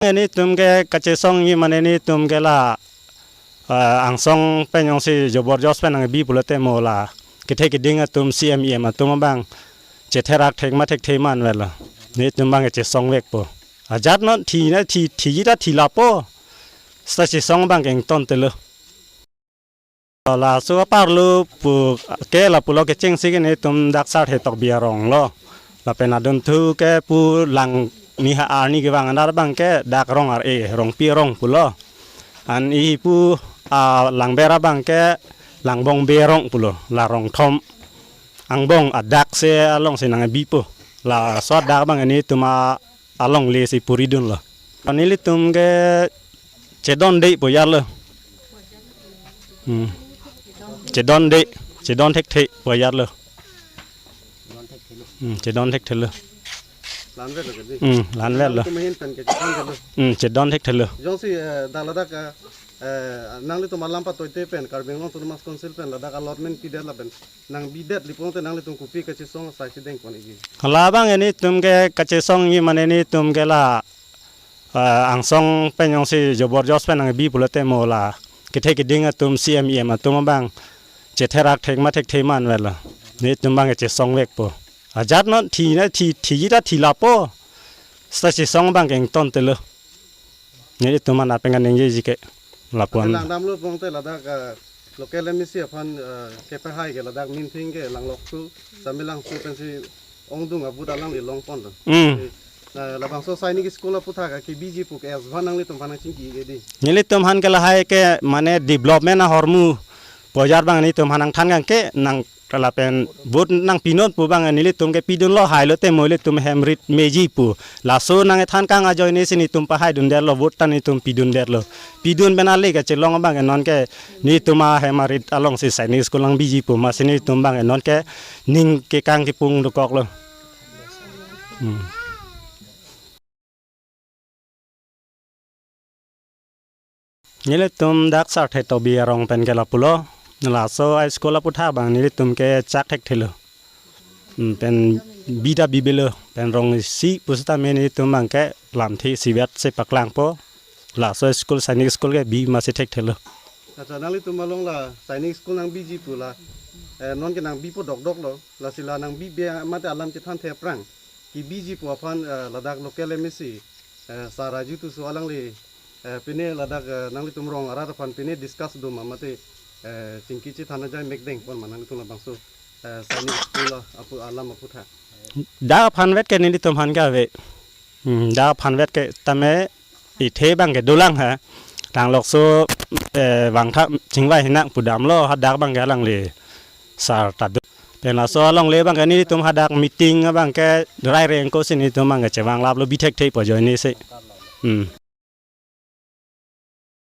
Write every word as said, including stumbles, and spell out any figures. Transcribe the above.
Nelitum ke kachesongji mane nelitum ke la, eh, angsong pen jongsi joborjosti pen nangbi pulote mo la kethe keding atum C M E M atum abang chetherak thek ma thekthe ma anvet lo. Nelitum abang kachesongvekpo. Ajat non thi na thi, thiji ta thi lapo. Seta chesong abang ke ingtontelo. Laso aparlo pu ke lapulo kechengsi ke nelitum dak Sarthe Tokbi arong lo. Lapen adunthu ke pu Langni ha arni kevang anar abang ke dak Rong Ar-e, Rongpi arong pulo. An ihi pu, ah, Langber abang ke Langbong Be arong pulo, la rong thom. Angbong adak se alongsi nangbipo. Laso adak abang nelitum alongle si puridunlo. Nelitum ke chedonde pu ajatlo. Hmm. Chedonde, chedon thekthe pu ajatlo. Hmm, chedon thekthelo. La-anvetlo kedi. Hmm, la-anvetlo. Nangtum ahin pen kechedonthelo. Hmm, chedon thekthelo. Jongsi, eh, dak ladak, eh, eh, nanglitum alam patoite pen, Karbi Anglong Autonomous Council pen ladak allotment pidet lapen nangbidet li pulote nanglitum kopi kachesong asai si dengpon ikji? Labang nelitum ke kachesongji mane nelitum ke la, eh, angsong pen jongsi joborjosti pen nangbi pulote mo la kethe keding atum C M E M atum abang chetherak thek ma thekthe ma anvet lo. Nelitum abang kachesongvekpo. Ajat non thi na thi, thiji ta thi lapo. Seta chesong abang ke ingtontelo. Nelitum aphan pen kaningjeji ke lapu-an. Langdamlo pulote ladak, eh, local M A C aphan, eh, kepahai ke ladak minthing ke Langlokso, Samelangso pensi ongdung a-vote alangli longponlo. Hmm. Eh, labangso Sainik School aputhak kebiji pu ke S one nanglitum aphan nangchingki kedi? Nelitum aphan ke lahai ke mane development ahormu pu ajat abang nelitum aphan nangthan kang ke nang lapen vote nangpinon pu abang nelitum ke pidunlo, hailote mo ilitum hem rit meji pu. Laso nangthan kang ajoine si nelitum pahaidundetlo, vote ta nelitum pidundetlo. Pidun pen ale kachelong abang non ke nelitum ahem arit alongsi Sainik School nangbiji pu masi nelitum abang non ke ning kekang kipung dokoklo. Hmm. Nelitum dak Sarthe Tokbi arong pen ke lapulo. Laso a-school aputhak abang nelitum ke chak thekthelo. Hmm, pen bi ta bibelo, pen rong isi pusitame nelitum abang ke lamthe isivet si paklangpo. Laso school Sainik School ke bi masi thekthelo. Accha, nanglitum along la Sainik School nangbiji pu la, eh, non ke nangbipo dokdoklo. Lasi la nangbibe mate alam chethanthe aphrang kebiji pu aphan, eh, ladak local M A C, eh, Sir Raju Tisso alangli, eh, pine ladak, eh, nanglitum rong arat aphan pine discuss doma mate, eh, chingki chethan ajai mek dengpon ma nanglitum labangso, eh, Sainik School apu alam aputhak? Dak aphanvet ke nelitum aphan ke ave. Hmm, dak aphanvet ke tame ithe abang ke dolang ha. Langlokso, eh, vangtha chingvai hinang pudamlo, hadak abang ke alangli sar ta do. Pen laso alongle abang ke nelitum hadak meeting abang ke raireng ko si nelitum abang ke chevanglaplo, bi thekthe pu ajoine si. Hmm.